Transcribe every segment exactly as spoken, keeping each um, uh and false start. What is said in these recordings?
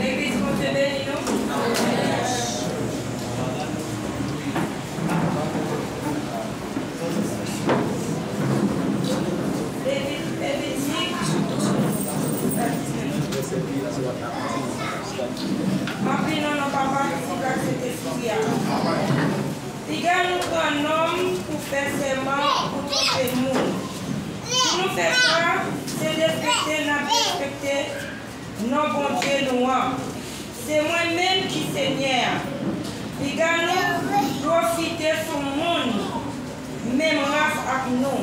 Legliz, Bondye beni nou. Legliz, Levitik. Anpil nan non Papa, Pitit ak Sentespri a. Piga nou pran nonm pou fè sèman pou twonpe moun. Pou nou fè sa, se derespekte n ap derespekte non Bondye nou an. Se mwen menm ki Senyè a. Piga nou pwofite sou moun menm ras ak nou.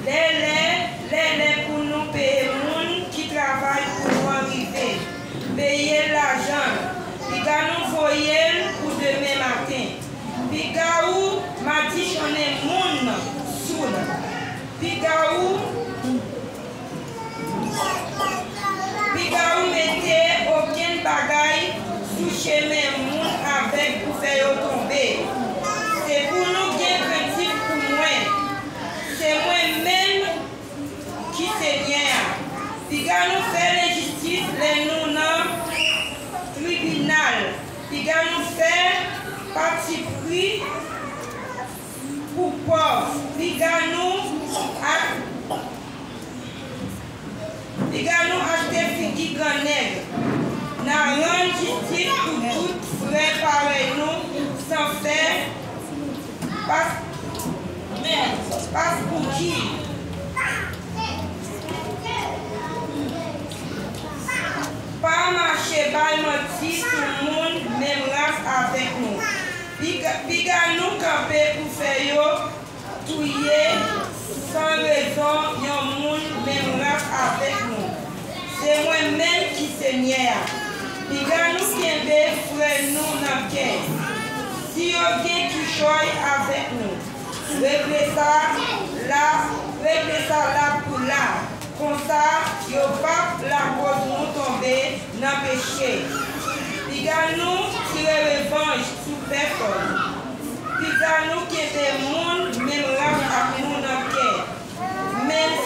Lè lè, lè lè pou nou peye moun ki travay pou nou an rive. Peye l lajan l. Piga nou voye l pou demen maten. Piga ou madichonnen moun soud. Piga ou Piga ou mete okenn bagay sou chemen moun avèg pou fè yo tonbe. Se pou nou gen krentif pou mwen. Se mwen menm ki Senyè a. Piga nou fè lenjistis lè nou nan tribinal. Piga nou fè patipri pou pòv. Piga nou ak Piga nou achte figi grannèg. N a rann jistis pou tout frè parèy nou san fè pas, pas pou ki. Pa mache bay manti sou moun menm ras avèk nou. Piga, piga nou kanpe pou fè yo touye san rezon yon moun menm ras avèk nou. Se mwen menm ki Senyè a. Piga nou kenbe frè nou nan kè. Si yo gen kichòy avèk nou, regle sa la, regle sa la pou la. Konsa, yo p ap lakòz nou tonbe nan peche. Piga nou tire revanj sou pèsòn. Piga nou kenbe moun menm ras ak nou nan kè. Men,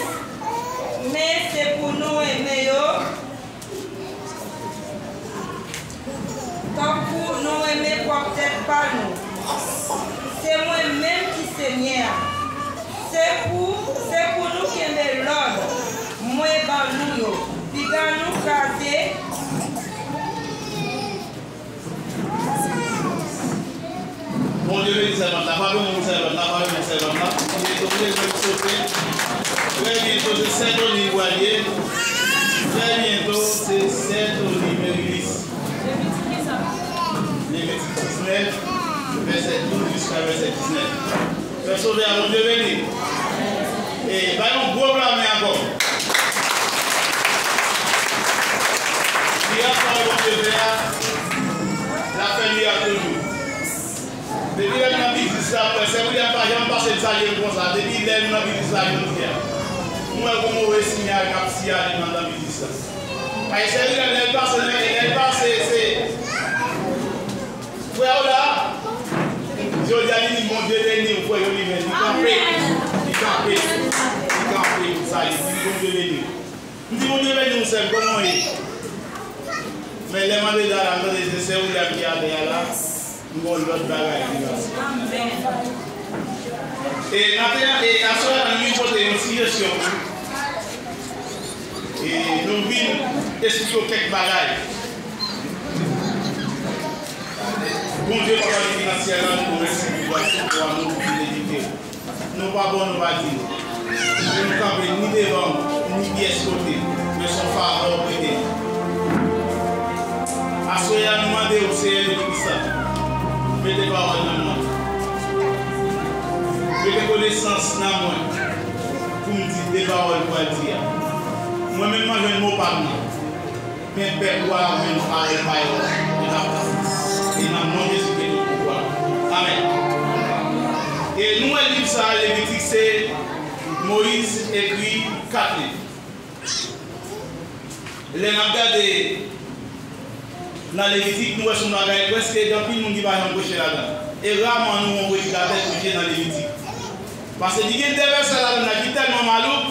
men se pou nou renmen yo tankou nou renmen pwòp tèt pa nou. Se mwen menm ki Senyè a. Se pou, se pou nou kenbe lòd mwen ban nou yo. Piga nou kraze. Bondye beni sèvant la. Pa beni sèvant la, pa beni sèvant la. Bondye beni sèvant la. Trè byento se Sè Tony Boilly. Trè byento se Sè Tony Merilis. Levitik diznèf, vèsè douz jiska vèsè diznèf. Fè Sovè a, Bondye beni. E bay yon gwo pla men ankò. Mirak sa yo Bondye fè a, l ap fè mirak toujou. Depi lè m nan biznis la, mwen, sè William pa janm pase l salye m konsa. Depi lè m nan biznis la jodi a, m wè gon move siyal k ap siyale m anndan biznis la. Paske sè William, lè l pase, lè l pase, se frè w la. Jodi a, li di, Bondye beni w, frè Joliven. Li kanpe. Li kanpe. Li kanpe pou salye. Li di, Bondye beni w. M di, Bondye beni w, sè m, kòman w ye? Men lè m antre la, la, m tande se sè William ki atè a la. M gon lòt bagay ki pase. E maten an, e aswè a, nou vin pote yon ti jesyon pou nou. E nou vin esplike w kèk bagay. Bondye, Papa ki nan syèl la, nou di w mèsi pou gras ou, pou amou ou, pou fidelite w. Nou pa bon, nou pa di. Pou nou kanpe ni devan w, ni pyès kote, men se yon favè w prete nou. Aswè a, nou mande w, Seyè Jezi Kris la, mete pawòl nan men w. Konesans nan mwen pou m di de pawòl m pral di a. Mwen menm, mwen jwenn mo pa m nan. Men pèp ou a jwenn pawòl pa yo. E n ap, e nan non Jezi ke tout pouvwa. Amèn. E nou wè liv sa a, Levitik, se Moyiz ekri kat liv. Lè n ap gade nan Levitik, nou wè se yon bagay prèske gen anpil moun ki pa janm preche ladan. E raman nou wè yon predikatè preche nan Levitik. Paske li gen de vèsè ladan la ki tèlman malouk,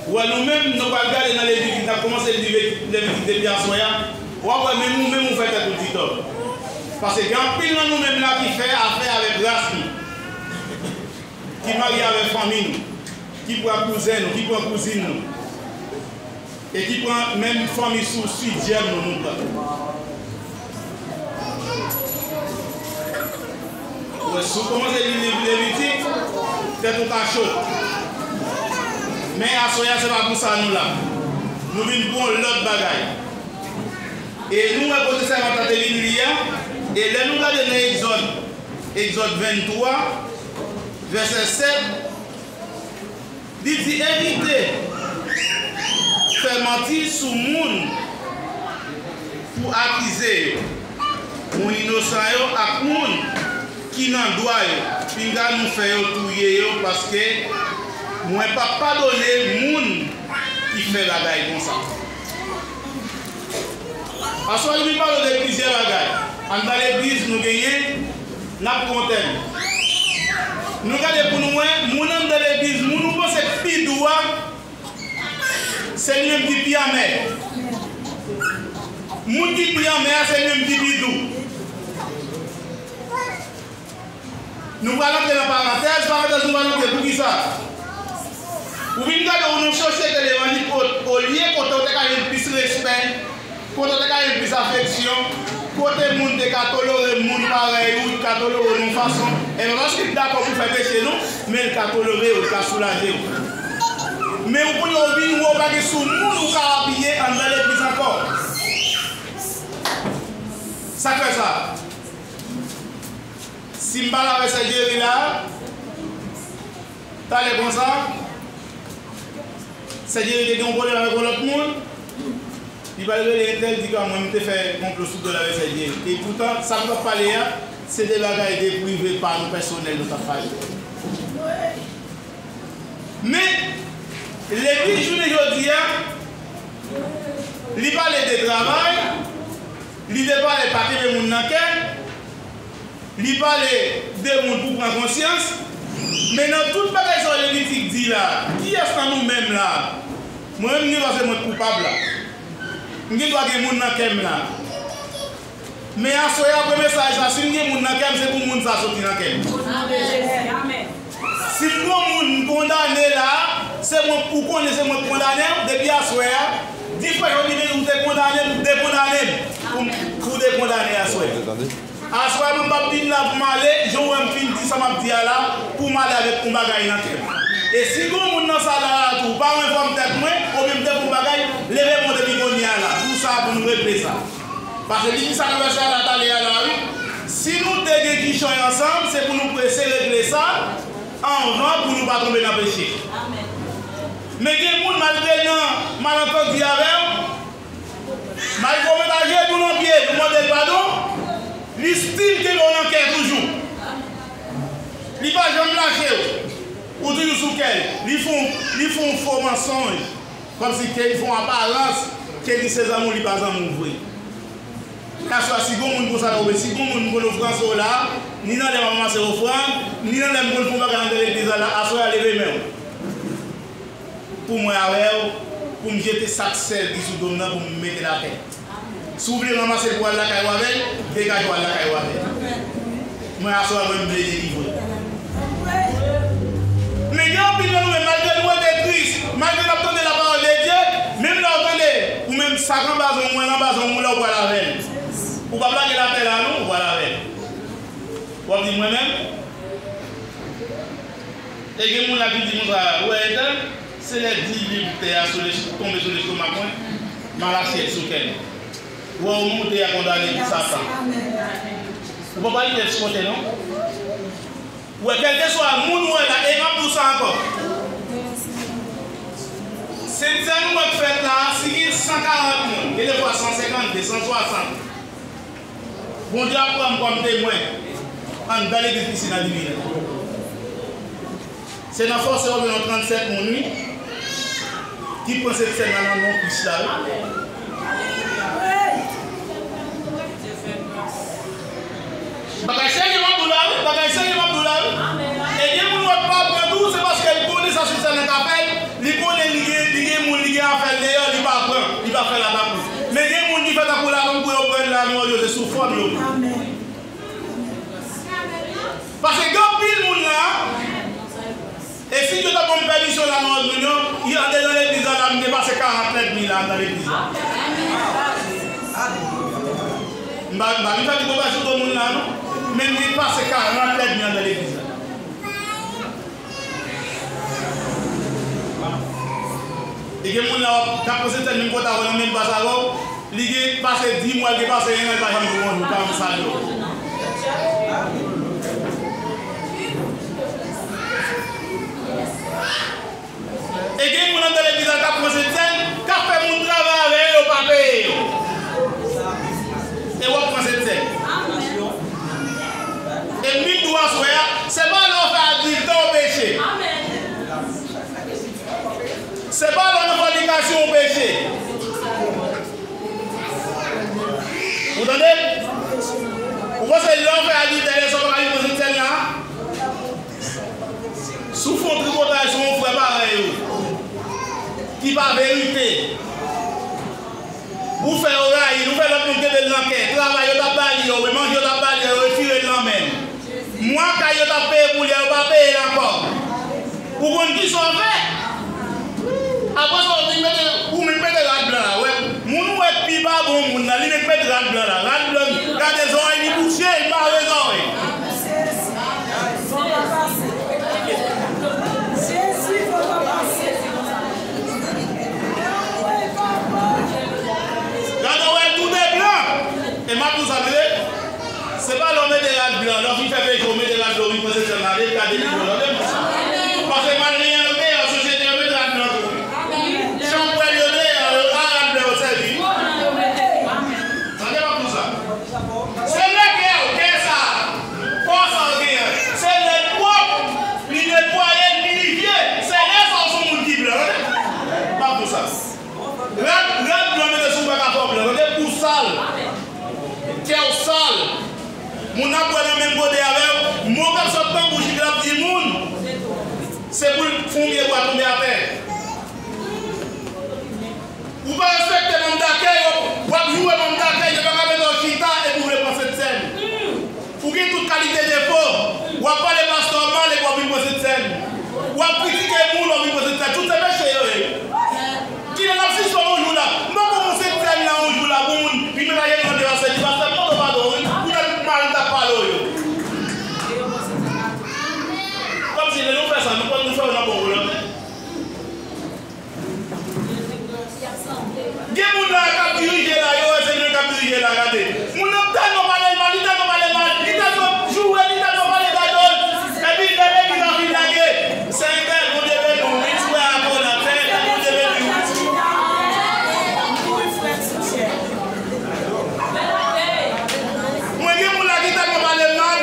ou wè nou menm, nou pral gade nan Levitik, n ap kòmanse li Levitik depi aswè a, w ap wè menm ou menm ou fè tèt ou ditò. Paske gen anpil nan nou menm la ki fè afè avèk ras nou. Ki marye avèk fanmi nou, ki pran kouzen nou, ki pran kouzin nou, e ki pran menm fanmi sou sizyèm nou, nou pran. Wè, si w kòmanse li liv Levitik, tèt ou ka cho. Men aswè a, se pa pou sa nou la. Nou vin pou yon lòt bagay. E nou wè kote sèvant la te vin li a, e lè nou gade nan Egzòd, Egzòd venntwa, vèsè sèt, li di, evite fè manti sou moun pou akize yo, moun inosan yo ak moun ki nan dwa yo, pinga nou fè yo touye yo, paske mwen p ap padone moun ki fè bagay konsa. Aswè a, nou vin pale de plizyè bagay. Anndan legliz, nou genyen, n ap pran tèm. Nou gade pou nou wè, moun anndan legliz, moun ou panse k pi dou a, se li menm ki pi anmè. Moun ki pi anmè a, se li menm ki pi dou. Nou pral antre nan parantèz, parantèz nou pral antre. Poukisa? Ou vin gade w nan sosyete levanjik, olye kote w te ka jwenn plis respè, kote w te ka jwenn plis afeksyon, kote moun te ka tolere moun parèy ou, ka tolere w nan yon fason, e pa paske l dakò pou fè peche non, men l ka tolere w, l ka soulaje w. Men ou kounye a w vin wè w pa gen sou moun ou ka apiye anndan legliz ankò. Sa k fè sa? Si m pale avèk sè Jerry la, talè konsa, sè Jerry te gen yon pwoblèm avèk yon lòt moun, li pral rele entèl, di ke mwen, m te fè konplo sou do l avèk sè Jerry. E poutan, sa nou t ap pale a, se de bagay de prive pa nou, pèsonèl nou t ap pale. Men, legliz jounen jodi a, li pale de travay, li te pale pa kenbe moun nan kè, li pale de moun pou pran konsyans, men nan tout bagay sa yo Levitik di la, kiyès nan nou menm la? Mwen menm, m gen dwa se mwen k koupab la. M gen dwa gen moun nan kè m la. Men aswè a, apre mesaj la, si m gen moun nan kè m, se pou moun sa soti nan kè m. Amèn. Si m gon moun m kondane la, se mwen, ou konnen se mwen k kondane w, depi aswè a, di frè Jody Benny ou te kondane m, dekondane m, pou m, pou dekondane aswè. Aswè a, mwen p ap vin la pou m ale, jan w wè m fin di sa m ap di a la, pou m ale avèk yon bagay nan kè m. E si gon moun nan sal la tou, pa renfòm tèt mwen, oubyen m te fè yon bagay, leve men w depi kounye a la, pou sa, pou nou regle sa. Paske li di sa nan vèsè a la talè a la, wi. Si nou te gen kichòy ansanm, se pou nou prese regle sa anvan pou nou pa tonbe nan peche. Men gen moun, malgre l nan malantandi avè w, malgre w met ajenou nan pye l, ou mande l padon, li still kenbe w nan kè toujou. Li pa janm lache w. Ou toujou sou kè l. Li fè w, li fè w fo mansonj. Kòmsi ke li fè yon aparans ke li se zanmi w, li pa zanmi w vre. Aswè a, si gon moun konsa la, oubyen si gon moun m konn ofranse w la, ni nan lè m ap ranmase ofrann, ni nan lè m konn fè yon bagay anndan legliz la, aswè a, leve men w. Pou mwen avè w, pou m jete sak sèl ki sou do m nan, pou m mete l atè. Si w vle ranmase l pou w al lakay ou avè l, degaje w al lakay ou avè l. Mwen, aswè a, mwen, m vle delivre. Men gen anpil nan nou menm, malgre nou rete tris, malgre n ap tande la parole de Dieu, menm lè w tande, ou menm sa k anba zong mwen, l anba zong ou la, ou pral avè l. Ou p ap lage latè la non, ou pral avè l. W ap di mwen menm. E gen moun la ki di konsa, ou wè entèl, se lè di Bib tè a sou les-, tonbe sou lestomak mwen, m al asyèt sou kè m. Ou wè ou menm ou te a kondane pou Satan. Ou pa pral tèt sipòte non. Ou wè, kèlkeswa moun ou wè Sa ankò. Sentsèn nou ap fèt la, si gen san karant moun, gen defwa san senkannde, san swasant. Bondye ap pran m kòm temwen anndan legliz Piscina Divina. Se nan fòse yo gen yon trannsèt moun, wi, ki pran Sentsèn nan nan non Kris la, wi. Bagay serye m ap di w la, wi. Bagay serye m ap di w la, wi. E gen moun wè k pa pran tou, se paske li konnen sa Sentsèn nan ka fè l, li konnen li gen, li gen moun, li gen afè l deyò, li pa pran, li pa fè l ak amoun. Men gen moun ki fè tankou latann pou yo pran l la, non, yo se sou fòm yo. Paske gen anpil moun la, e si Dye ta ban m pèmisyon la nan lòd moun yo, andedan legliz la, la, m gen pase karant lènmi la andan legliz la. M pa, m pa vin fè tripotay sou do moun la, non. Men m gen pase karant lènmi andan legliz la. E gen moun la, w ap, k ap pran Sentsèn menm kote avè w, nan menm plas avè w. Li gen pase dis mwa, li gen pase en an, li pa janm di w bonjou, li pa janm salye w. E gen moun anndan legliz la k ap pran Sentsèn, k ap fè moun travay avè yo, yo pa peye yo. E w ap pran Sentsèn. E m vin di w aswè a, se pa lè w fè adiltè w peche. Se pa lè w nan fònikasyon w peche. Ou tande? Ou panse lè w fè adiltè, lè sa w pa ka vin pran Sentsèn la? Si w fè yon tripotay sou yon frè parèy ou, ki pa verite, ou fè yo rayi l, ou fè lòt moun kenbe l nan kè, travay yo t ap ba li yo, manje yo t ap ba li yo, yo retire l nan men l. Mwa kay yo t ap peye pou li a, yo pa peye l ankò. Ou konn kisa w fè? Apre sa, ou vin mete, ou menm mete rad blan la. Wè, moun ou wè k pi pa bon moun nan, li menm mete rad blan la. Rad blan, gade zòrèy li bouche, li mare zòrèy. Gade, wè, l tou de blan. E m ap di w sa, tande. Se pa lè w mete rad blan, lè w fin fè peche, w mete rad blan, w vin pran Sentsèn la, depi gade li bò, tande m sa. Paske malveyan yo deyò, sosyete yo mete rad blan tou. Chanpwèl yo deyò, yo a rad blan yo sèvi. Tande m ap di w sa. Se lè kè w, kè sa, kò sa w genyen, se lè l pwòp, li netwaye, l pirifye, se lè sa w se yon moun ki blan, tande. M ap di w sa. Rad, rad blan mete sou w pa ka fè w blan, tande, pou sal. Kè w sal. Moun ap bwè nan menm gode avè w. Mo k ap sot nan bouch li k ap di moun, se pou l fè yon pye bwa tonbe atè. Ou pa respekte manm dakèy, w ap joure manm dakèy, yo pa ka mete w chita epi w vle pran Sentsèn. Ou gen tout kalite defo. W ap pale pastè w mal epi w ap vin pran Sentsèn. W ap kritike moun, w ap vin pran Sentsèn. Tout se peche yo ye. Kilè n ap sispann yon jou la? M pa konn yon Sentsèn la yon jou la pou moun vin mete yon deyò sèdi pastè, m mande w padon wi, poutèt mal m t ap pale w yo. Kòmsi lè nou fè sa, nou konn nou fè yo nan bon volonte. Gen moun la k ap dirije la, yo wè se nou k ap dirije la, gade. Moun nan tèlman pale l mal, li tèlman pale l mal, li tèlman joure, li tèlman pale gadòl. Epi lè legliz la fin lage, se entèl, Bondye beni w, wi, ti wè akò n ap fè, Bondye beni w, wi. Mwen gen moun la ki tèlman pale m mal,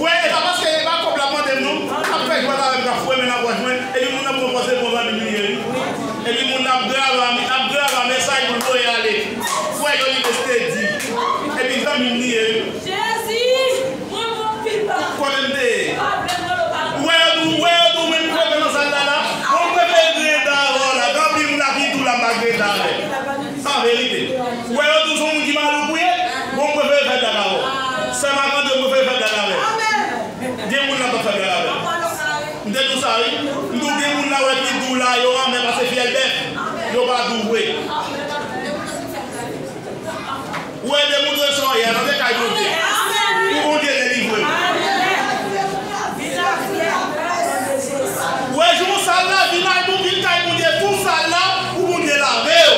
wè, e pa paske e pa kòb l ap mande m non, l ap fè jwèt avè m, l ap foure men nan pòch mwen, epi moun nan pran pòz se bon zanmi m li ye, wi. Epi moun nan ap grave a, ap grave a mesaj pou l voye ale. Frè Joly Best te di. Epi zanmi m li ye, wi. Jezi, mwen gon pipa. Kote m te ye? Ou wè yo di w, ou wè yo di w menm kote nan sal la la? Bon, m prefere griyen dan avè w la. Gen anpil moun la ki di w la m pa griyen dan avè l. An verite. Ou wè yo di w se yon moun ki malouk ou ye? Bon, m prefere fè blag avè w. Sè Marc André, m prefere fè blag avè l. Gen moun la m p ap fè blag avè l. M te di w sa wi. M di w gen moun la wè ki di w la yo anmè pase fyèl bèf. Yo pa di w vre. Ou wè, demoutre sa w ye a, tande kay Bondye. Pou Bondye delivre w. Ou wè, jou sal la, vin kay Bondye, vin kay Bondye, tou sal la, pou Bondye lave w.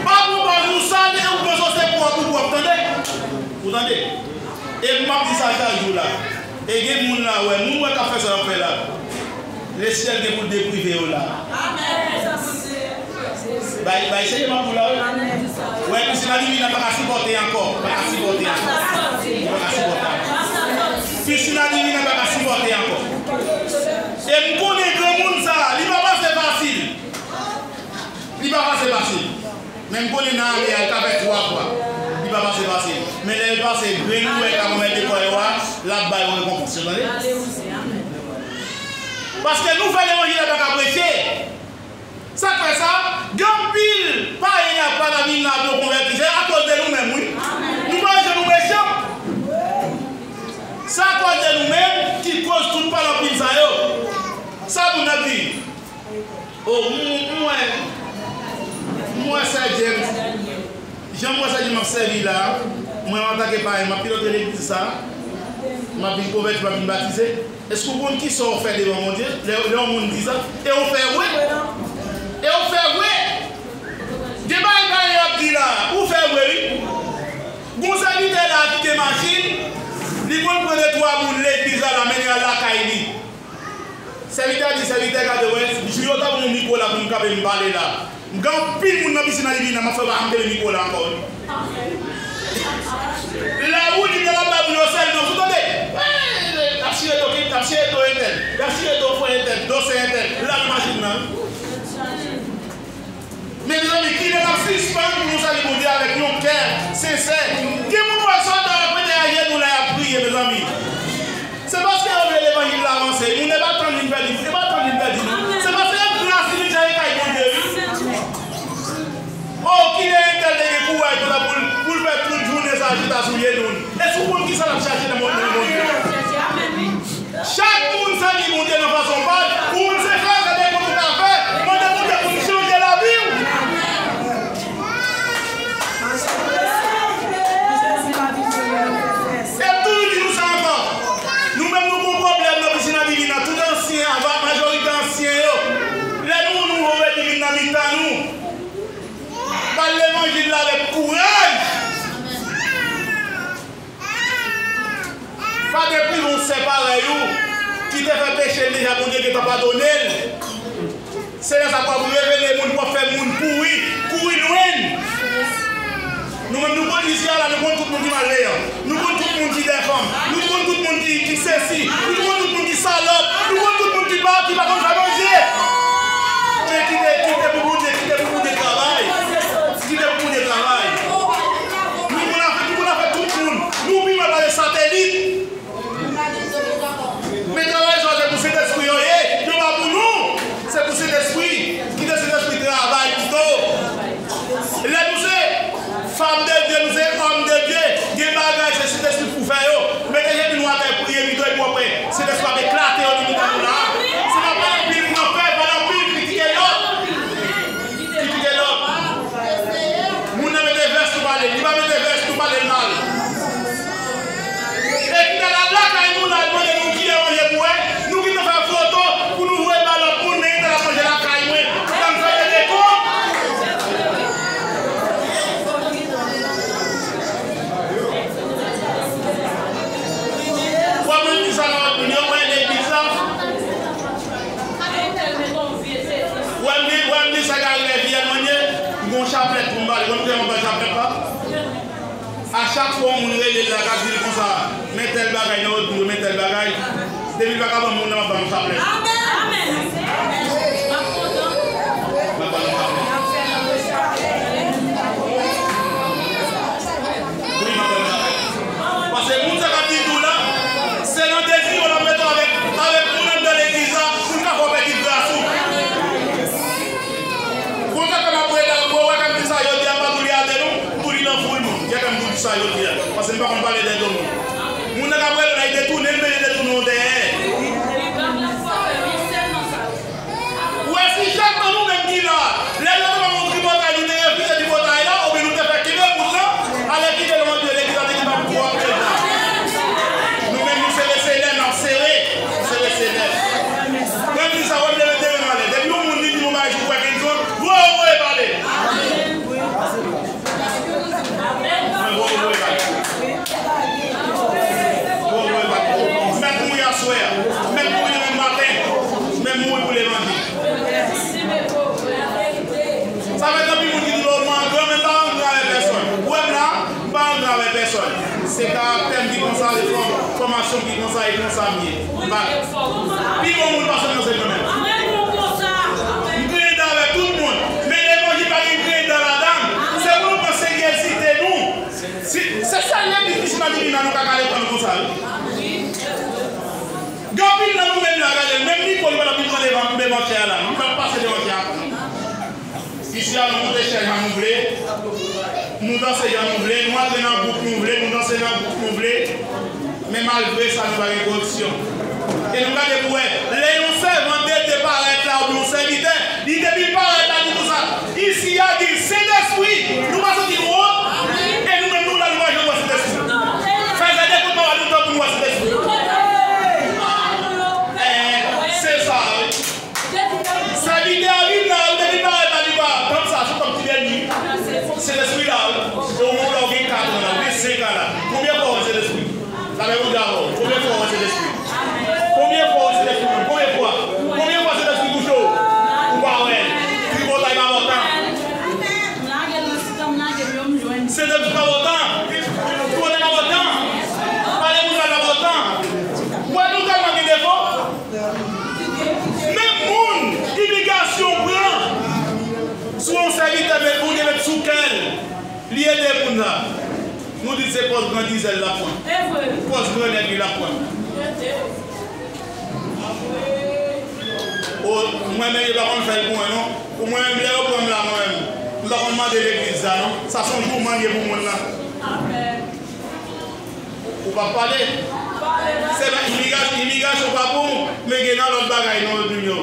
Pa pran pòz ou sal, e ou panse w se pwòp, ou pwòp, tande. Ou tande? E m ap di sa chak jou la. E gen moun la, wè, moun wè k ap fè sa y ap fè la. Lesyèl gen pou l deprive yo la. Bay, bay, se m ap di w la, wi. Wè, Piscina Divina pa ka sipòte ankò. Pa ka sipòte ankò. Pa ka sipòte ankò. Piscina Divina pa ka sipòte ankò. E m konnen granmoun sa, li pa pase fasil. Li pa pase fasil. Men m konnen nan ane a, l ka fè twa fwa. Li pa pase fasil. Men lè l pase, grenn ou wè ka konmèt de kò yo a, l ap ba yo rekonpans. Yo tande? Paske nou fè levanjil la pa ka preche. Sa k fè sa? Gen anpil payen y ap pa ka vin la pou yo konvèti. Se akoz de nou menm, wi. Nou pa janm nou mechan. Se akoz de nou menm ki koz tout palopin sa yo. Sa moun nan di? O, m, m wè, m wè Sè James, jan m wè Sè James ap sèvi la, mwen antanke payen, m ap pilote legliz sa, m ap vin konvèti, m ap vin batize. Èske w konn kisa w fè devan Bondye lè, lè yon moun di sa? E w fè vre? E w fè vre? Gen bagay payen ap di la, ou fè vre wi. Gon sèvitè la ki gen machin, li konn pran de twa moun legliz la, l amenn yo al lakay li. Sèvitè a di, sèvitè, gade, wè, jou yo ta ban m mikwo la pou m kanpe m pale la. M gen anpil moun nan Piscina Divina, m ap fè pa janm kenbe mikwo la ankò, wi. Lè ou di ke l ap bay moun yo sèl non, ou tande? Ey, y ap chire do, y ap chire do entèl, y ap chire do frè entèl, do sè entèl, l al machin nan. Men mezanmi, kilè n ap sispann pou nou sèvi Bondye avèk yon kè sensè? Gen moun wè sòlda yo ap mete ajenou la, y ap priye, mezanmi. Se paske yo vle levanjil la vanse. Moun e pa tann li pèdi, e pa tann li pèdi, non. Se paske yo gras li deja e kay Bondye, wi. O, kilè entèl te gen kouraj konsa pou l, pou l fè tout jounen sa chita sou jenou l. Èske w konn kisa l ap chache nan mond, nan Bondye? Chak moun sèvi Bondye nan fason pa l. Ou menm se fè, gade kòman w ka fè. Mande Bondye pou l chanje lavi w. E m toujou di nou sa ankò. Nou menm nou gon pwoblèm nan Piscina Divina. Tout ansyen, ava-, majorite ansyen yo. Lè nou, nou voye vin nan mitan nou. Ba l levanjil la avèk kouraj. Pa deprive yon sè parèy ou ki te fè peche l deja, Bondye gentan padone l. Se lè sa pou ap revele moun, pou ap fè moun kouri, kouri lwen l. Nou menm nou konn isi a la, nou konn tout moun ki malveyan. Nou konn tout moun ki dèfanm. Nou konn tout moun ki, ki sesi. Nou konn tout moun ki salòp. Nou konn tout moun ki pa, ki pa konn fè manje. Men kite, kite pou Bondye, kite pou Bondye travay. Kite pou Bondye travay. Nou konn afè, nou konn afè tout moun. Nou pi mal pase satelit. Men travay sa yo se pou Sentespri yo ye, yo pa pou nou. Se pou Sentespri. Kite Sentespri travay pito. Lè nou se fanm de Dye, nou se òm de Dye, gen bagay se Sentespri pou fè yo. Mete jenou nou atè, priye pito, epi w ap wè Sentespri ap eklate yo nan mitan nou la. Se pa pale anpil pou n ap fè, pale anpil, kritike lòt. Kritike lòt. Moun nan mete vès, nou pale l. Li pa mete vès, nou pale l mal. E kite l al lakay nou, l al mande nou kilè manje pou wè. Nou gentan fè foto pou nou voye ba lòt moun, men entèl ap manje lakay mwen. Ban m fè de dekont. W ap mande sa nan lòt moun yo, wè legliz la. Wè m di, wè m di sa k arive Viyèn mwen ye, m gon chaplèt pou m ba li. Konn kijan m ap ba l chaplèt la? A chak fwa yon moun rele l la, k ap di l konsa, men tèl bagay nan lòt moun yo, men tèl bagay. Depi l pa ka ban m moun nan, m ap ba l yon chaplèt. M ap ba l yon chaplèt. Wi, m ap ba l yon chaplèt. Paske moun sa k ap di tou la, se nan dezi yo l ap mete w avèk, avèk moun anndan legliz la, pou l ka fè w pèdi gras ou. Konsa ke m ap rele, ou wè kèm di sa jodi a, m pa tou li atè non, m tou li nan foul moun. Kèm tou di sa jodi a, paske m pa konn pale dèyè do moun. Moun nan k ap rele la, li detounen, li bezwen detounen w dèyè. Ou wè, si chak nan nou menm ki la, lè nou te ba nou tripotay, nou te refize tripotay la, oubyen nou te fè kenbe bout la, alè kite l antre legliz la, te gen pa pou ap deja. Nou menm, nou sere, sere, n ap sere. Sere, sere. Mwen di sa, wè, m te mete men m anlè. Depi yon moun li di yon bagay sou Frè Kenson, voye, voye pale. Mwen voye, voye pale. Karaktè m ki konsa, fò- fòmasyon m ki konsa, e konsa m ye. M pa pi bon moun pase m nan se mwen menm. M kreye dal avèk tout moun. Men levanjil pa gen kreye dal ladan l. Se pou nou pran seryezite nou. Si, se sèl legliz Misyon Divina nou ka kale kò nou konsa, wi. Gen anpil nan nou menm la, gade, menm mikwo, nou pa t ap vin pran devan, devan chè a la, non. Nou pa t ap pase devan chè a. Isi a, nou monte chè jan nou vle, nou danse jan nou vle, nou antre nan gwoup nou vle, nou danse nan gwoup nou vle. Men malgre sa, nou pa gen koreksyon. E nou gade pou wè, lè yon sèvant de Dye parèt la, oubyen yon sèvitè, li depi l parèt la, li di konsa, isi a gen Sentespri, nou pa santi nou wont? E nou menm, nou la, nou pa janm wè Sentespri. Fè zè de kout mawon nou tann pou nou wè Sentespri. Eh, se sa, wi. Sèvitè a vin la, ou depi parèt la, li pa tann sa, sou kòm ti dènye. Se lespri la, wi. E ou menm la, ou gen kat an la, ou gen senk an la. Konbyen fwa ou wè Sentespri? Sa fè ou di avè w. Konbyen fwa ou wè Sentespri? Konbyen fwa ou wè Sentespri? Konbyen fwa? Konbyen fwa Sentespri touche w? Ou pa wè l. Tripotay pa bò tan. Sentespri pa bò tan. Tripotay pa bò tan. Pale moun pa bò tan. Ou wè nou tèlman gen defo. Menm moun imigrasyon pran sou yon sèvitè, men Bondye met sou kè l, li ede moun nan. Nou di se pòs grandizè l l ap pran. Pòs grannèg li l ap pran. O, mwen menm, yo pa konn fè l pou mwen, non. Pou mwen menm, lè yo pran m la, mwen menm, m pa konn mande legliz sa, non. Sa se yon jouman l ye pou moun nan. Ou p ap pale. Se nan imigra- imigrasyon pa pou ou, men gen nan lòt bagay, nan lòt nimewo.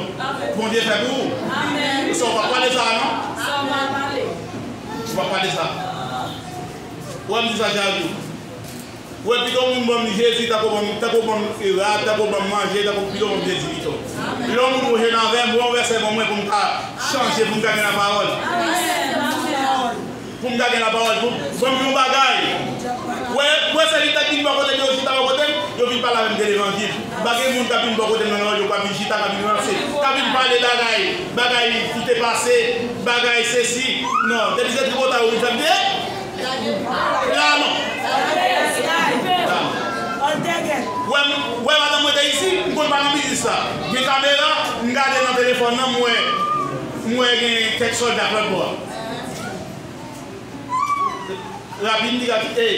Bondye fè pou ou. Sa ou p ap pale sa, non? Ou p ap pale sa. Ou wè m di sa chak jou. Ou wè pito moun ban m Jezi, tankou ban m, tankou ban m rad, tankou ban m manje, tankou pito ban m Jezi pito. Lè yon moun wè jan avè m, wè yon vèsè ban mwen pou m ka chanje, pou m ka gen lapawòl. Pou m ka gen lapawòl, pou, pou m yon bagay. Wè, wè sèvitè k vin bò kote m, yo chita bò kote m, yo vin pale avè m de levanjil. M pa gen moun k ap vin bò kote m nan lòt, yo k ap vin chita, k ap vin ranse, k ap vin pale bagay, bagay ki te pase, bagay sesi. Non, depi se tripotay ou vin fè m te la non. Wè, m- wè madanm mwen te isi, m konn pa nan biznis sa. Gen kamera, m gade nan telefòn nan, m wè, m wè gen kèk sòlda k lòt bò a. Rapi, m di, "Rapi, ey,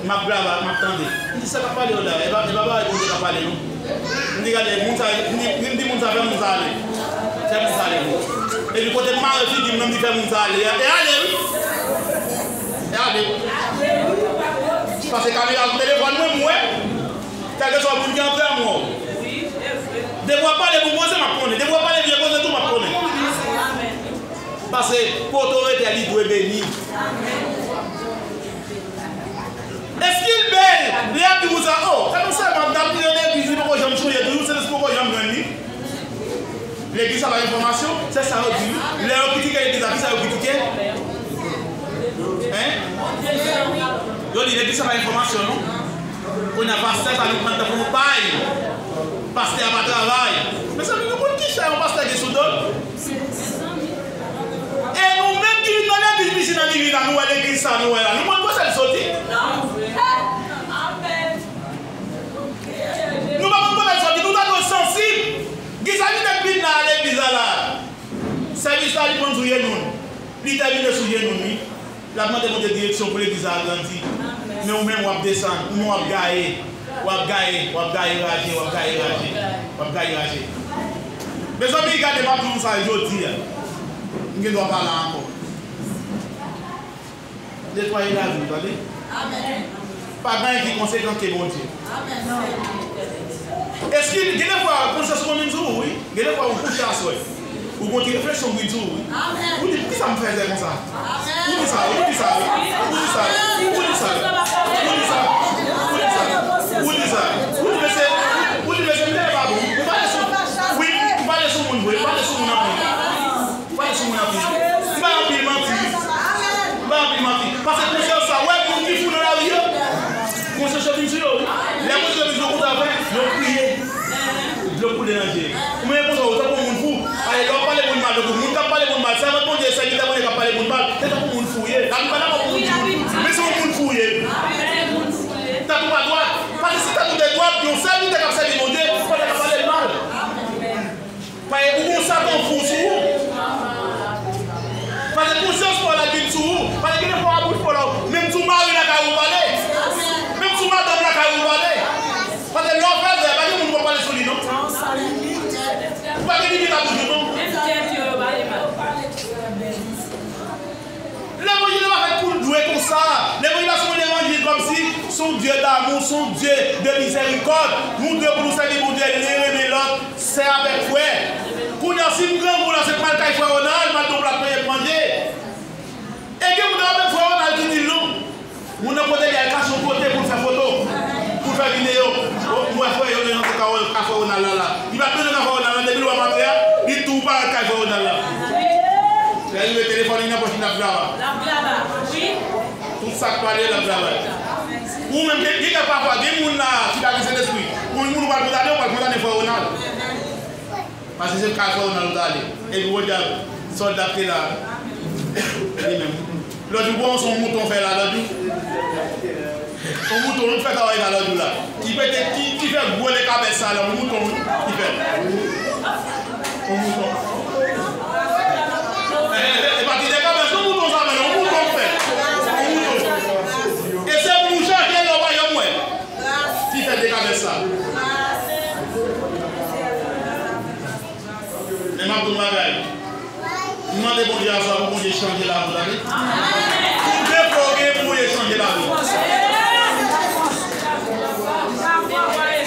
m ap blaba, m ap tande." M di, "Sa k ap pale yo la? E pa, e pa bagay Bondye k ap pale, non." M di, "Gade, moun sa, m di, m di moun sa, fè moun sa ale. Fè moun sa ale, non." Epi kote m mare figi m nan, m di, "Fè moun sa ale." E ale, wi. E ale. Paske kamera sou telefòn mwen, m wè. Kèlkeswa moun ki antre a, m wè w. Depi w ap pale bon koze, m ap konnen. Depi w ap pale vye koze tou, m ap konnen. Paske kote w rete a, li dwe beni. Èske l bèl? Lè y ap di konsa, o, fè nou sèlman, m t ap vin nan legliz, li poko janm sonje toujou, Sentespri poko janm jwenn li. Legliz sa pa gen fòmasyon, se sa yo di wi. Lè yo kritike legliz la, kisa yo kritike? Hein? Yo di legliz sa pa gen fòmasyon, non? Kounye a, pastè sa nou pran tankou pay. Pastè a pa travay. Mezanmi, nou konn ki chè yon pastè gen sou do l? E nou menm ki vin nan legliz Misyon Divina, nou wè legliz sa, nou wè la. Nou konn kote l soti? Nou pa konn kote l soti, nou ta dwe sansib. Kisa ki te vin la a legliz la la? Sèvis la, li pran sou je nou. Li tèmine sou je nou, wi. L ap mande Bondye direksyon pou legliz la grandi. Men ou menm, w ap desann. Ou menm, w ap gaye. W ap gaye, w ap gaye raje, w ap gaye raje. W ap gaye raje. Mezanmi, gade, m ap di nou sa jodi a. M gen dwa pa la ankò. Netwaye lavi w, tande? Amèn. Pa gen anyen ki konsekan ke Bondye. Amèn. Èske gen defwa konsyans ou konn vin sou ou, wi? Gen defwa ou kouche aswè, ou gon ti refleksyon vin sou ou, wi? Amèn. Ou di, "Poukisa m fè zè konsa?" Amèn. Ou di sa, wi, ou di sa, wi. Ou di sa, wi. Ou di sa, wi. Ou di sa, wi. Ou di sa, wi. Ou di sa, wi. Ou di, "Mesye, ou di, mesye, m tande pa bon. Ou pale sou, wi, ou pale sou moun vre, ou pale sou moun anpil." Pale sou moun anpil. M pa anpil manti. M pa anpil manti. Paske konsyans sa, wè moun ki fou nan lari yo. Konsyans yo vin sou yo, wi. Lè konsyans yo vin sou yo, konsa fè, yo kriye. Dlo koule nan je. Ou menm konsa, ou tankou moun fou. Ale, lè w ap pale moun mal, tankou moun k ap pale moun mal, sèvant Bondye, sèvitè Bondye k ap pale moun mal, se tankou moun fou ye. La, nou pa dakò pou moun di moun fou. Men se yon moun fou ye. Lanmou, se yon Dye de mizèrikòd. Nou dwe pou nou sèvi Bondye, len renmen lòt, sè avèk frè. Kounye a, si m grangou la, se pou m al kay frè Ronald, m al di yon plat manje pou manje. E gen moun nan menm frè Ronald ki di l non. Moun nan kote li al kache yon kote pou l fè foto, pou l fè videyo. O, m wè frè yo nan kafè Ronald la la. Li pa t bezwen kafè Ronald la, depi l wè m antre a, li tou parèt kay frè Ronald la. Lè li met telefòn li nan pòch li, l ap graba. L ap graba, wi. Tout sa k pale, l ap travay. Ou menm, gen, gen kèk pafwa, gen moun la ki pa gen Sentespri. Ou moun ou pral kondane, ou pral kondane frè Ronald. Paske se kay frè Ronald ou t ale. Epi, podyab, sòlda k te la. Li menm. Lòt jou, bon, se yon mouton fè la, lòt jou. Yon mouton, nou fè travay la, lòt jou la. Ki pete, ki, ki fè gwo lekabès sa la, yon mouton, wi, ki fè. Yon mouton. E, e, e pa ti lekabès, yon mouton sa, men, yon mouton fè. Yon mouton. E se pou nou chache lè w pa janm wè. Ki fè lekabès sa. Men m ap di w yon bagay. M mande Bondye aswè pou Bondye chanje lavi w, tande. Tout defo w gen, pou Bondye chanje lavi w.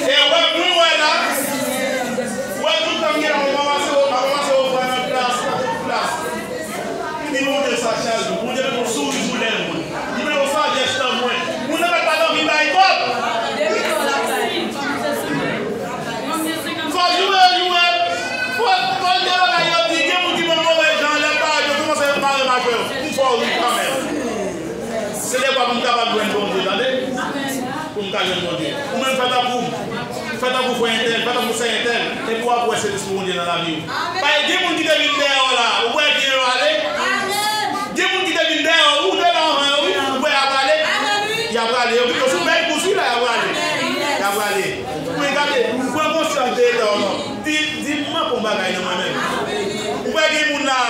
E wè, mwen wè la, wè tout tan m gen la, mwen ranmase, mwen ranmase ofrann nan plas, nan tout plas. M di Bondye sa chak jou. Bondye mete yon souri sou lèv mwen. Li mete yon sajès nan mwen. Moun nan mèt pa t anvi bay kòb. Fò joure, joure. Fò, fò l gen bagay yo di. Gen moun ki ban move jan, lè l parèt, yo kòmanse mare majè yo. M fò ri kanmenm. Se de fwa pou m kapab jwenn Bondye, tande? Pou m ka jwenn Bondye. Ou menm fè tankou m. Fè tankou frè entèl, fè tankou sè entèl. Epi w ap wè se Lespri Bondye nan lavi w. Paske gen moun ki te vin dèyè w la, ou wè ki yo ale? Gen moun ki te vin dèyè w, ou te la anvan yo, wi. Ou wè y ap ale? Y ap ale. Yo, yo sou bèl kous wi la, y ap ale. Y ap ale. Mwen gade, pran konsyans de eta w non. Di, di m manke yon bagay nan mwen menm. Ou wè gen moun la,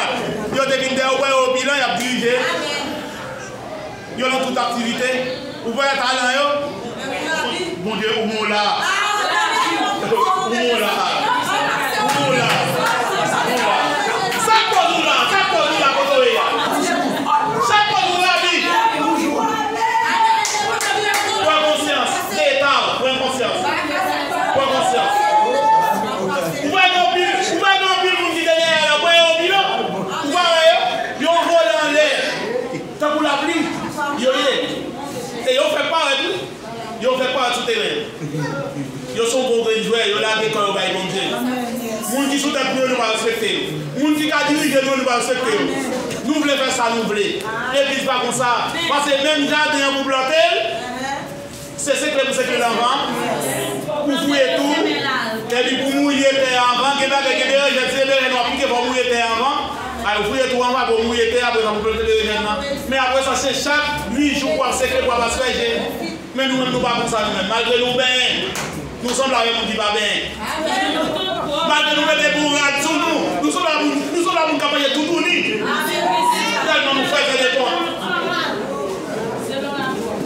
yo te vin dèyè w, ou wè yo bilan, y ap dirije. Yo nan tout aktivite. Ou wè talan yo? Bondye, ou bon la. Ou bon la. Ou bon la. Ou bon la. Sa k koz ou la? Sa k koz ou la kote w ye a? Sa k koz ou la, vi? Pran konsyans de eta w. Pran konsyans. Pran konsyans. Ou wè gen anpil, ou wè gen anpil moun ki te dèyè la, ou wè yo anpil, non? Ou pa wè yo? Yo vole anlè. Tankou lapli, yo ye. E yo fèk parèt, wi. Yo fèk parèt sou teren. Yo se yon bon grenn jwè, yo lage kò yo bay Bondye. Moun ki sou tèt nou yo, nou pa respekte yo. Moun ki ka dirije nou yo, nou pa respekte yo. Nou vle fè sa nou vle. Legliz pa konsa. Pase menm jaden an pou plante l, se sekle pou sekle l anvan. Pou fouye tou. Epi pou mouye tè a anvan. Gen bagay, gen berejèn, se berejèn w ap pike, fò w mouye tè a anvan. Ay, ou fouye tou anvan, pou w mouye tè a, apre sa pou plante berejèn nan. Men apre sa, se chak uit jou pou w ap sekle, pou w ap asperje. Men nou menm, nou pa konsa nou menm. Malgre nou benyen, nou sanble avèk moun ki pa benyen. Malgre nou mete bon rad sou nou, nou sanble avèk moun, nou sanble avèk moun k ap manje toutouni. Tèlman nou fè fè de kont.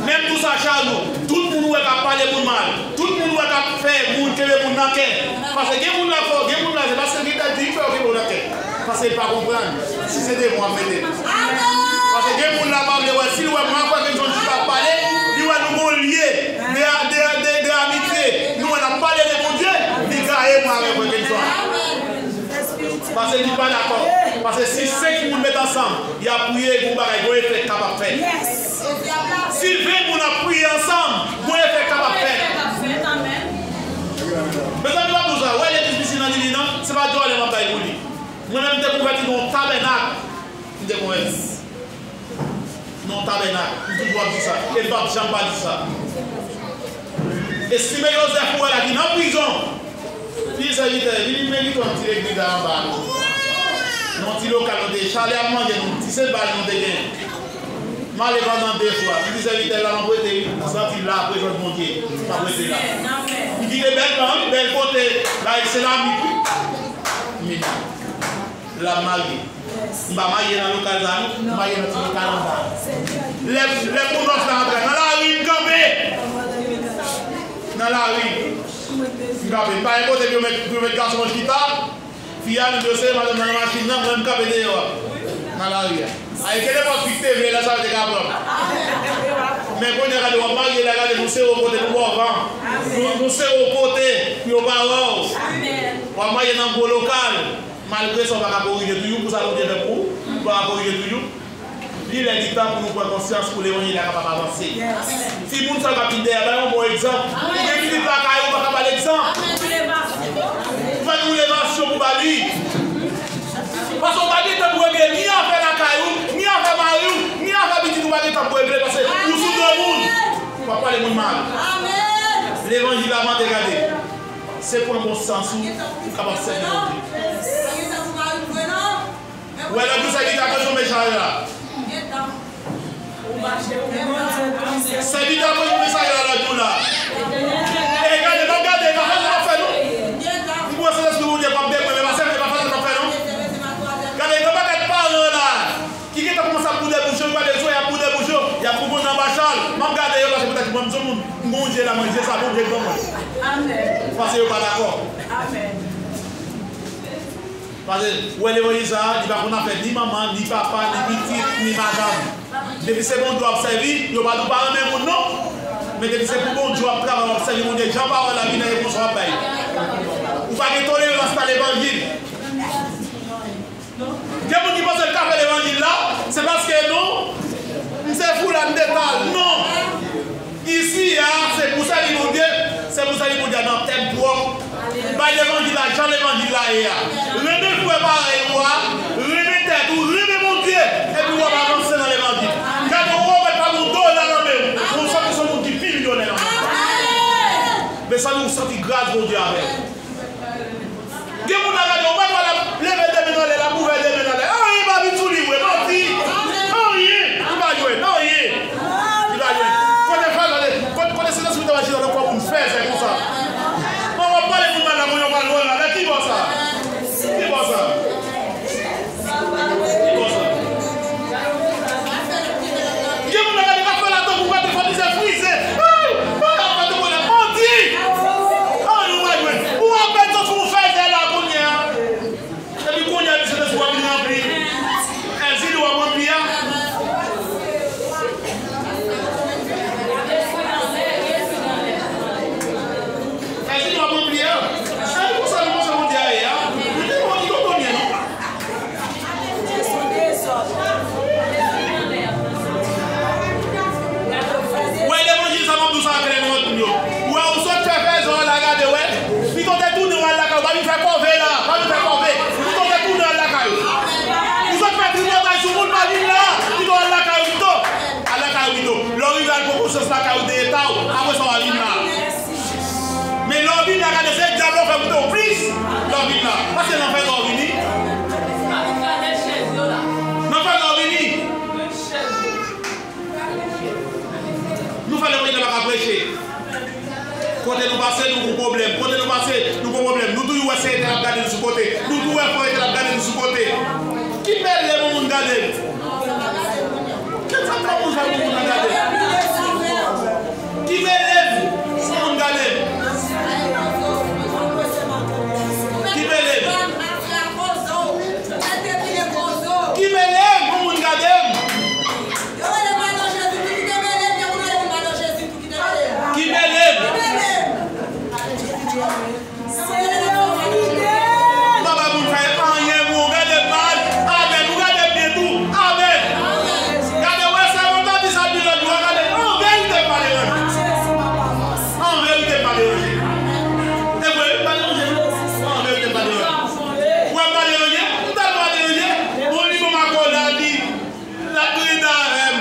Menm tou sa, chak jou, tout moun ou wè k ap pale moun mal, tout moun ou wè k ap fè moun kenbe moun nan kè. Paske gen moun la fò, gen moun la, se paske li ta di, li fè yo kenbe w nan kè. Paske li pa konprann si se devan w ap mete l. Paske gen moun la pa vle wè, si l wè mwen ak Frè Kenson chita ap pale, li wè nou gon lye de, de, de, de amitye. Nou wè n ap pale de Bondye, li gaye mwen avèk Frè Kenson. Paske li pa dakò. Paske si senk moun met ansanm, y ap priye, gon bagay, gon efè k kapab fèt. Si ven moun ap priye ansanm, gon efè k kapab fèt. Mezanmi, pa pou sa, wè legliz piti nan Lili nan, se pa dòlè m ap bay pou li. Mwen menm, m te konvèti nan yon tabènak. M te konvèti nan yon tabènak. M toujou ap di sa. E m p ap janm pa di sa. Estime Joseph ou wè la ki nan prizon. Li di sèvitè, li di, "Merite yon ti legliz la anba nou. Yon ti lokal nou te, chalè ap manje nou, ti se bal nou te gen." M ale pandan de fwa. M di sèvitè la, "M ap rete wi. M santi la prezans Bondye. M ap rete la." M kite bèl ban wi, bèl kote, la, se la m wi. Men la m marye. M pa marye nan lokal sa, non. M marye nan ti lokal anba. Lè, lè pou nòs la antre, nan lari m kanpe. Nan lari. M kanpe. M pa gen kote pou yo met, pou yo met gason an chita. Fi a, li dosye, madanm nan nan machin nan, mwen m kanpe deyò a. Nan lari a. Ay, ke nenpòt fi k te vle, lè sa yo te ka pran m. Men kounye a gade, w ap marye la, gade, nou sere w kote pou w pa wè. Nou, nou sere w kote pou yo pa wè w. W ap marye nan gwo lokal. Malgre sa, w pa ka korije tou youn. Pou sa Bondye fè pou ou, ou pa ka korije tou youn. Li lè, li tan pou nou pran konsyans, pou levanjil la kapab avanse. Timoun sa k ap vin dèyè, ba yo yon bon egzanp. Ou gen pitit lakay ou, ou pa ka ba l egzanp. Fè yon elevasyon pou ba li. Paske ou pa gen tan pou regle ni afè lakay ou, ni afè mari w, ni afè pitit ou pa gen tan pou regle, paske ou sou do moun. W ap pale moun mal. Levanjil la mande, gade. Se pran bon sans ou, ou kapab sèvi Bondye. Ou wè lòt jou sèvitè a konfime mesaj la. Sèvitè a konfime mesaj la lòt jou la. E gade, m ap gade, e pa fè sa m ap fè non. M kwè Sentespri Bondye p ap dekwe, men pa sèvitè, e pa fè sa m ap fè non. Gade, gen yon pakèt paran la ki gentan kòmanse ap boude bouch yo, yo pral sou, y ap boude bouch yo, y ap boubonnen anba chal. M ap gade yo, paske poutèt mwen, m se yon moun, m gon je la, mwen, je sa, Bondye gran mwen. Paske yo pa dakò. Paske, ou wè levanjil sa a, li pa konn afè ni manman, ni papa, ni pitit, ni madanm. Depi se Bondye w ap sèvi, yo pa di w pa renmen moun non. Men depi se pou Bondye w ap travay, w ap sèvi Bondye, jan pawòl la vin nan repons w ap bay. Ou pa gen tolerans nan levanjil. Gen moun ki panse l ka fè levanjil la, se paske non, m se foula, m de tal. Non! Isi a, se pou sèvi Bondye, se pou sèvi Bondye a nan tèt dwòg. Bay levanjil la jan levanjil la ye a. Renmen frè parèy ou a, renmen tèt ou, renmen Bondye, epi w ap avanse nan levanjil. Gade, ou wè w mèt pa gen yon dola nan men w, ou santi se yon moun ki pi milyonè nan mond. Mezanmi, ou santi gras Bondye avè w. Gen moun la gade, ou pa t wè l ap leve de men anlè, l ap ouvè de men anlè. Anyen pa vin sou li vre, manti. Anyen. Li pa jwenn, anyen. Li pa jwenn. Kote fè, kote, kote Sentespri te mache nan kò moun fèzè konsa. Mwen, w ap pale moun mal la, moun yo pral wè la. Lè ki bò sa? Ki bò sa? Gen moun nan gade k ap fè latankou, gade fè mizè frize. Ay! Ay, ap fè tout moun ap mandi. Ay, nou pa jwenn. Ou apèn sot sou fèzè la kounye a. Epi kounye a, misye te sou ap vin ranpli. Èzili w ap ranpli a? Èzili w ap ranpli a? Èzili konsa nou panse Bondye a ye a? Li te bon, li te bon, non? Wè levanjil sa m ap di w sa klè nan tèt moun yo. Wè ou sot fè fèzè w la gade wè. Pito w te tounen w al lakay ou, pa vin fè kòve la, pa vin fè kòve. Pito w te tounen w al lakay ou. Ou sot fè tripotay sou moun, pa vin la. Pito w al lakay ou pito. Al lakay ou pito. Lè w rive al pran konsyans lakay ou de eta w, apre sa w a vin la. Men lè w vin la, gade se dyab la w fè moute w plis. Lè w vin la. Paske nan fè lè w vini. Nan fè lè w vini. Nou fè levanjil la pa ka preche. Kote nou pase, nou gon pwoblèm. Kote nou pase, nou gon pwoblèm. Nou toujou wè se etè l ap gade nou sou kote. Nou toujou wè fò etè l ap gade nou sou kote. Ki bèl lè moun gade m. Kèt sa k ap bouje pou moun nan gade m? Ki mele m pou moun gade m? Ki mele m? Ki mele m pou moun gade m? Ki mele m? Papa, moun fè anyen pou ou. Gade m mal. Amèn. Ou gade m byen tou. Amèn. Gade, wè, sa yon tandi sa di lòt bò. Gade, an verite, m pa deranje. An verite, m pa deranje. E vre, m pa deranje. An verite, m pa deranje. Wè, m pa deranje. M tèlman pa deranje. Yon limon makoladi, l ap rete avè m.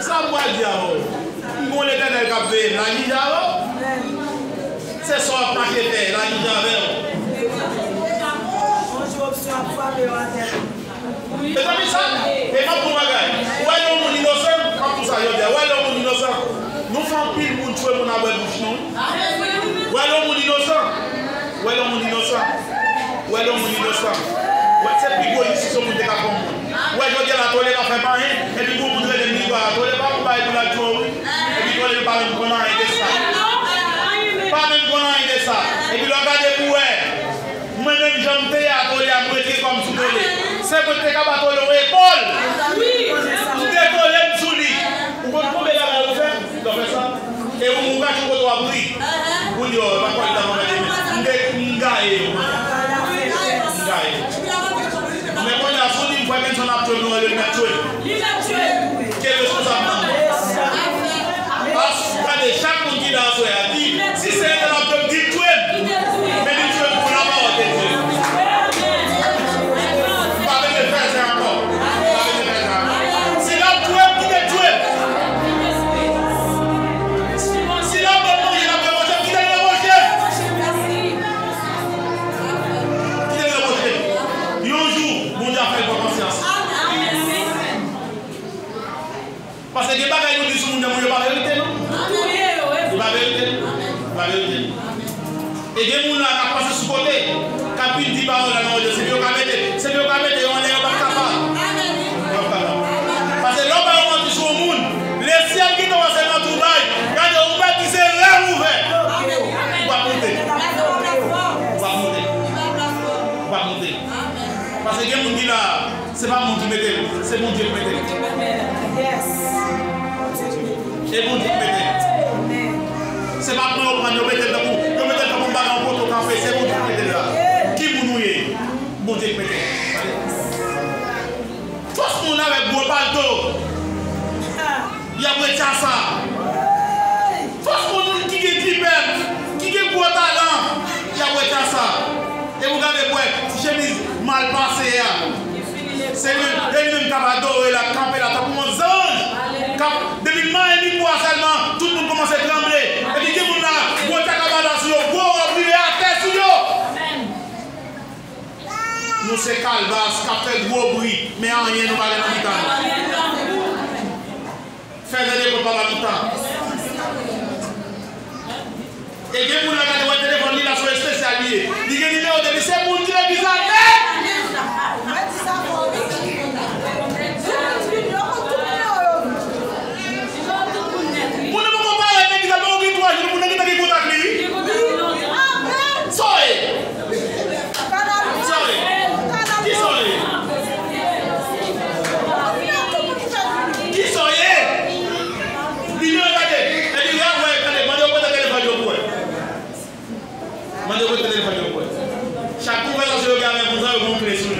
Sa m pral di avè w? M gon Letènèl k ap veye m, l a jije avè w. Se sa w ap mache fè, l a jije avè w. Mezanmi, sa, e m ap di w bagay. Ou wè lè yon moun inosan, m ap di w sa jodi a. Ou wè lè yon moun inosan, nou fè anpil moun tchwe moun a bwè bouch nou. Ou wè lè yon moun inosan. Ou wè lè yon moun inosan. Ou wè lè yon moun inosan. Ou wè se pi gwo jistis yon moun te ka fè yon moun. Ou wè jodi a la Tole pa fè m anyen, epi gon moun rele m li pa Tole pa pou bay pou l al tchwe wi. Epi Tole pa menm konn anyen de sa. Pa menm konn anyen de sa. Epi lè w gade pou wè, mwen menm jan m te ye a Tole a, m retire kò m sou Tole. Se mwen ki te ka ba Tole yon epòl. M te kole m sou li. M gaye yo. M gaye. Men kounye a, si w di m frè Benson ap tchwe m, non, li mèt tchwe m. Ki responsab nan mwen? Pas, gade, chak moun ki la aswè a, di, si se entèl ap tchwe m, di l tchwe m. Men li tchwe m pou lapawòl de Dye. M pa bezwen fè sa ankò. M pa bezwen fè sa ankò. Si l ap tchwe m, kite l tchwe m. Si l ap ban m manje, l ap ban m manje, kite l nan manje. Kite l nan manje. Yon jou, Bondye ap fè l pran konsyans. Paske gen bagay nou di sou moun nan, moun yo pa verite, non. Yo pa verite. Yo pa verite. E gen moun la k ap pase sou kote, k ap vin di pawòl la nan odyo, se pou yo ka mete, se pou yo ka mete yo anlè, yo p ap kapab. Yo p ap kapab. Paske lè w ba yo manti sou yon moun, lesyèl gentan wè se nan twou bay, gade, ou mèt di se rèv ou fè. W ap moute. W ap moute. W ap moute. Paske gen moun ki la, se pa moun ki mete l, se Bondye ki mete l. E Bondye ki mete l. Se pa pran yo pran, yo mete l tankou, yo mete l tankou bagay yon poto kafe, se Bondye ki mete l la. Ki moun ou ye? Bondye ki mete l. Fòs moun avèk gwo palto. Y ap retya sa. Fòs moun ki gen jipèt, ki gen gwo talan, y ap retya sa. E pou gade bwè, ti chemiz mal pase a. Se li, e li menm k ap adore la, kanpe la, tankou yon zanj. K ap, depi l manyen mikwo a sèlman, tout moun kòmanse tranble. Epi gen moun la, gwo jakabada sou yo, gwo wòb rive atè sou yo. Nou se kalbas k ap fè gwo bri, men anyen nou pa gen nan mitan nou. Fè zèdekò pa ba nou tan. E gen moun la gade wè telefòn li la sou espesyal li ye. Li gen nimewo depi se moun ki legliz la nèt. Moun nan poko parèt legliz la, men ou gen twa jou, moun nan gentan gen kontak li, wi. Sa w ye? Sa w ye? Kisa w ye? Kisa w ye? Li gen gade. Epi lè w wè, gade, mande yo prete telefòn yo pou wè. Mande yo prete telefòn yo pou wè. Chak konvèsasyon yo gen avèk moun sa yo, gen yon kle sou li.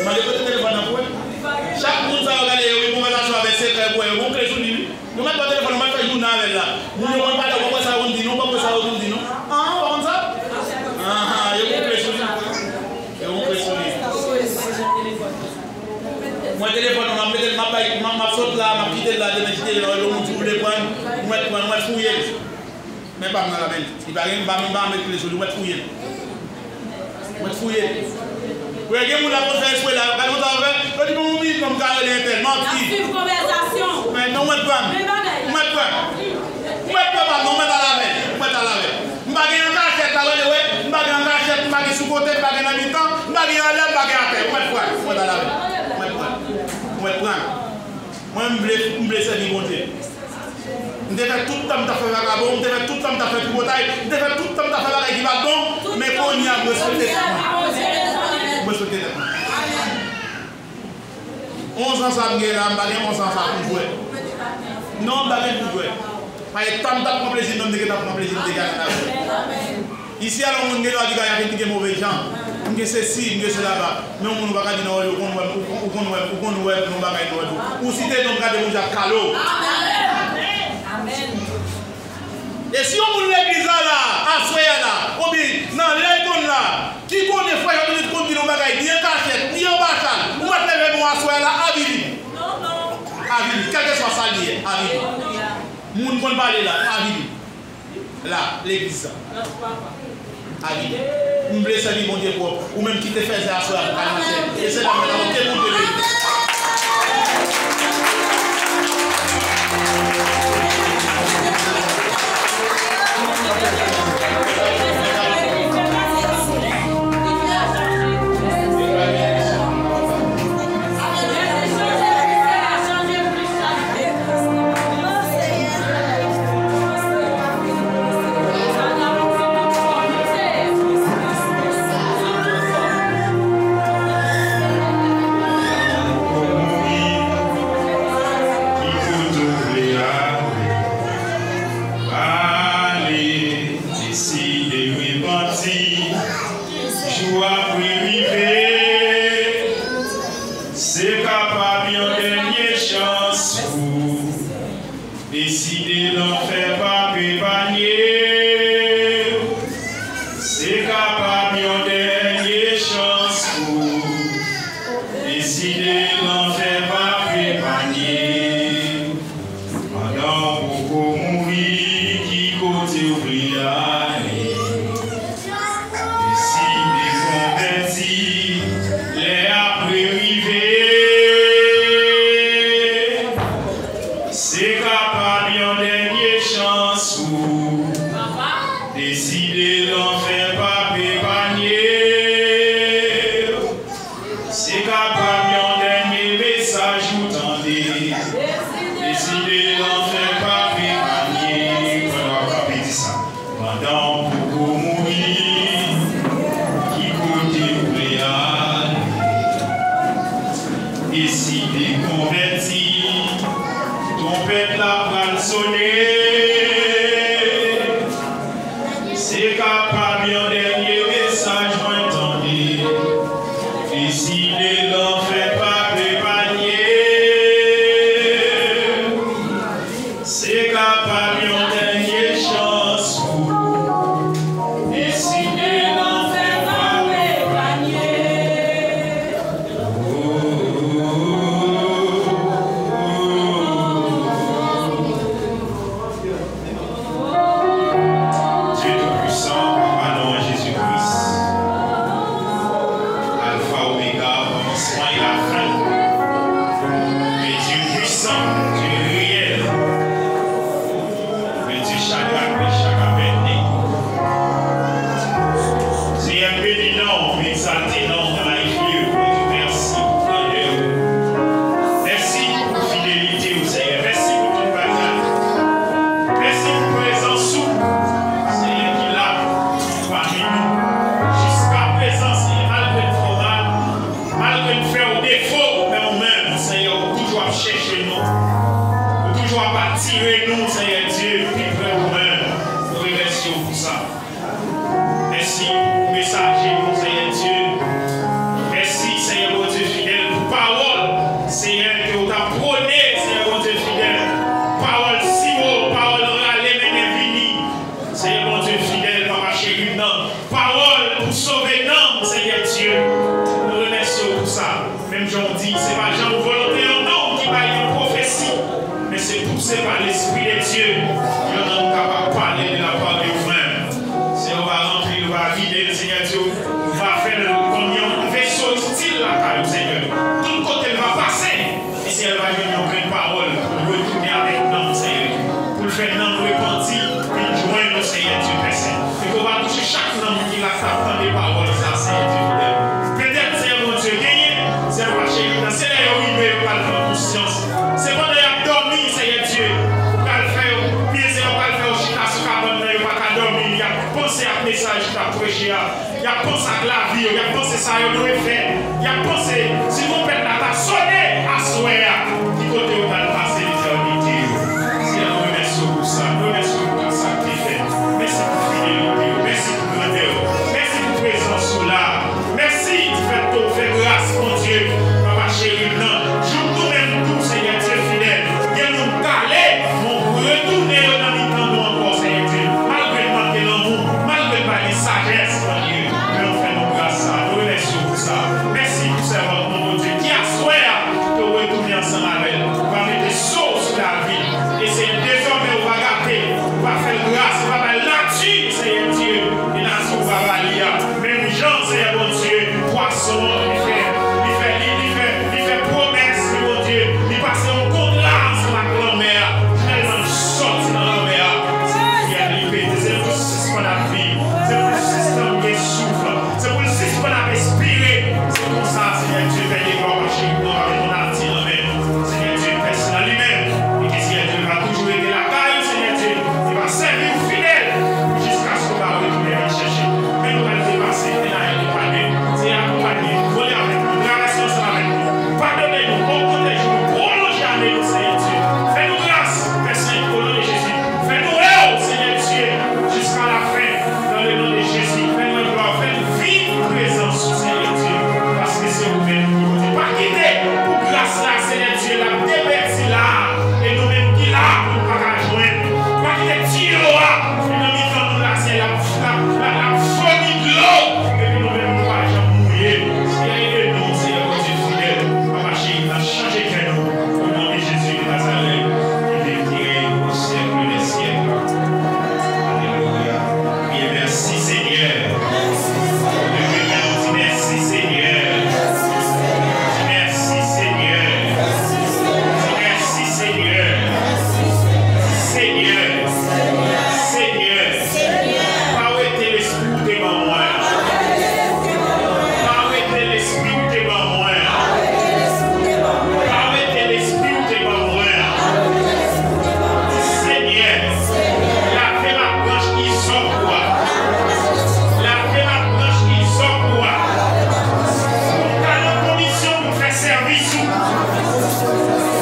Mande yo prete telefòn nan pou wè. Chak moun sa yo gade yo, gen konvèsasyon avèk sekrè pou wè, yo gen yon kle sou li, wi. Nou mèt pran telefòn, nou mèt fè jounen avè l la. Moun yo konn pale, ou konprann sa yo konn di non. Ou konprann sa yo konn di non? An, ou konprann sa? Anhan, yo konn kle sou li. Yo konn kle sou li. Mwen telefòn, mwen ap mete l, m ap bay, m ap, m ap sot la, m ap kite l la, demen kite l la, yon moun si w vle pran l, ou mèt pran l, ou mèt fouye l. Men pa m nan la men. Li pa gen, m pa menm pa met kle sou li, ou mèt fouye l. Ou mèt fouye l. Ou wè gen moun la konn fè espre la, gade konsa yo fè. Yo di bon, yon minit non, m ka rele entèl. Manti. N ap swiv konvèsasyon. Men non, ou mèt pran m. Men bagay. Ou mèt pran m. Ou mèt pran m, non, ou mèt al avè l. Ou mèt al avè l. M pa gen an kachèt la, wè, wè. M pa gen an kachèt, m pa gen sou kote, m pa gen nan mitan, m pa gen anlè, m pa gen atè. Ou mèt pran l. Ou mèt al avè l. Ou mèt pran l. Ou mèt pran l. Mwen, m vle, m vle sèvi Bondye. M te fè tout tan m t ap fè vagabon, m te fè tout tan m t ap fè tripotay, m te fè tout tan m t ap fè bagay ki pa t bon, men kounye a m respekte tèt mwen. M respekte tèt mwen. Onz an sa m gen la, m pa gen onz an sa pou m jwe. Non, m pa gen pou m jwe. Paske tan m t ap pran plezi m nan, m te gentan pran plezi m deja nan lavi. Isi a, lè yon moun gen dwa di bagay ki gen move jan. M gen sesi, m gen sela. Men yon moun ou pa ka di nan wòl, ou konn wè m, ou konn wè m, ou konn wè m nan bagay nan wòl. Ou site non m gade moun jan ap kale w. E si yon moun legliz la la, aswè a la, oubyen nan lè l konn la, ki konnen frè Jean Dominique konn di yon bagay, ni an kachèt, ni anba chal, ou mèt leve men w aswè a la, avili. Avili, kèlkeswa sa l ye, avili. Moun konn pale la, avili. La, legliz sa. Avili. M vle sèvi Bondye pwòp. Ou menm ki te fè zè aswè a pou kanalize. E se la mwen la, oke, Bondye beni. Se kapab yon dènye chans pou deside lanfè p ap epanye. Pandan w poko mouri, ki kote w vle ale? Deside konvèti, lè apre rive. Se kapab yon dènye chans ou deside lanfè p ap epanye. Se kapab yon dènye mesaj ou tande. Deside lanfè p ap epanye. Pandan w ap kanpe, di sa. Pandan w poko mouri, ki kote w vle ale? Deside konvèti, twonpèt la pral sone. Se kapab yon dènye mesaj mwen tande. Deside lanfè p ap epanye. Se kapab yon dènye chans pou deside lanfè p ap epanye. Dye Toupisan, Papa nou an Jezi Kris, Alfa Omega, kòmansman e lafen. Men Dye pwisan, Dye reyèl, men Dye Chadrak, Mechak, Abèdnego. Senyè, m beni non w, m egzalte non w nan lavi m. Bondye, mèsi pou grandè w. Mèsi pou fidelite w, Senyè. Mèsi pou tout bagay. Mèsi pou prezans ou, Senyè, ki la pami nou. Jiska prezan, Senyè, malgre n fè w mal, malgre n fè w defo, men ou menm, Senyè, ou toujou ap chèche nou. Ou toujou ap atire nou, Senyè Dye, pi pre ou menm. Nou remèsye w pou sa. Mèsi pou mesaje nou, Senyè Dye. Mèsi, Senyè Bondye fidèl, pou pawòl, Senyè, ke w t ap pwone, Senyè Bondye fidèl. Pawòl siwo, pawòl rale mennen vini. Senyè Bondye fidèl, Papa cheri m nan. Pawòl pou sove nanm, Senyè Dye. Nou remèsye w pou sa. Menm jan w di, se pa janm volonte yon nonm ki bay yon pwofesi, men se pouse pa Lespri de Dye, yon nonm kapab pale de la part de ou menm. Senyè, ou va ranpli l, ou va vide l, Senyè Dye, ou va fè l kòm yon veso itil lakay ou, Senyè. Tout kote l va pase, e Senyè, l va jwenn yon grenn pawòl pou l retounen avèk nanm, Senyè, pou l fè nanm repanti, vin jwenn ou, Senyè Dye, Pè Sen. E ke w va touche chak nanm ki la k ap tande pawòl sa, Senyè Dye fidèl. Petèt, Senyè Bondye, genyen, Senyè Papa cheri, nan se lè yo rive, yo pral pran konsyans. Se pandan y ap dòmi, Senyè Dye, ou pral fè yo byen, Senyè, ou pral fè yo chita sou kabann nan, yo pa ka dòmi, y ap panse ak mesaj ou t ap preche a, y ap panse ak lavi yo, y ap panse sa yo dwe fè, y ap panse si twonpèt la ta sone aswè a, ki kote yo pral pase letènite yo. Senyè, nou remèsye w pou sa, nou remèsye w pou tout sa k te fèt. Mèsi pou fidelite w, mèsi pou grandè w, mèsi pou prezans ou la. Mèsi difèt ke w fè gras, Bondye, Papa cheri m nan, jouk nou menm tou, Senyè Dye fidèl. Gen moun k ale, men w retounen yo nan mitan nou ankò, Senyè Dye. Malgre n manke lanmou, malgre n pa gen sajès, Bondye, men w fè nou gras sa. Nou remèsye w pou sa. Mèsi pou sèvant nou, Bondye, ki aswè a, ke w retounen ansanm Nan mitan nou la, syèl la, la, la, la vòmi dlo. Epi nou menm, nou pa janm mouye. Seyè, ede nou, Seyè Bondye fidèl. Papa cheri, n ap chanje kè nou. O non de Jezi de Nazarèt, ki viv, ki rèy pou syèk dè syèk. Alelouya. Priye, mèsi, Senyè. Leve men nou, di, mèsi, Senyè. Di, mèsi, Senyè. Di, mèsi, Senyè. Senyè. Senyè. Pa wete lespri ou te ban mwen an. Pa wete lespri ou te ban mwen an. Pa wete lespri ou te ban mwen an. Senyè, lave labranch izòp ou a. Lave labranch izòp ou a. Pou m ka nan kondisyon pou m fè sèvis ou.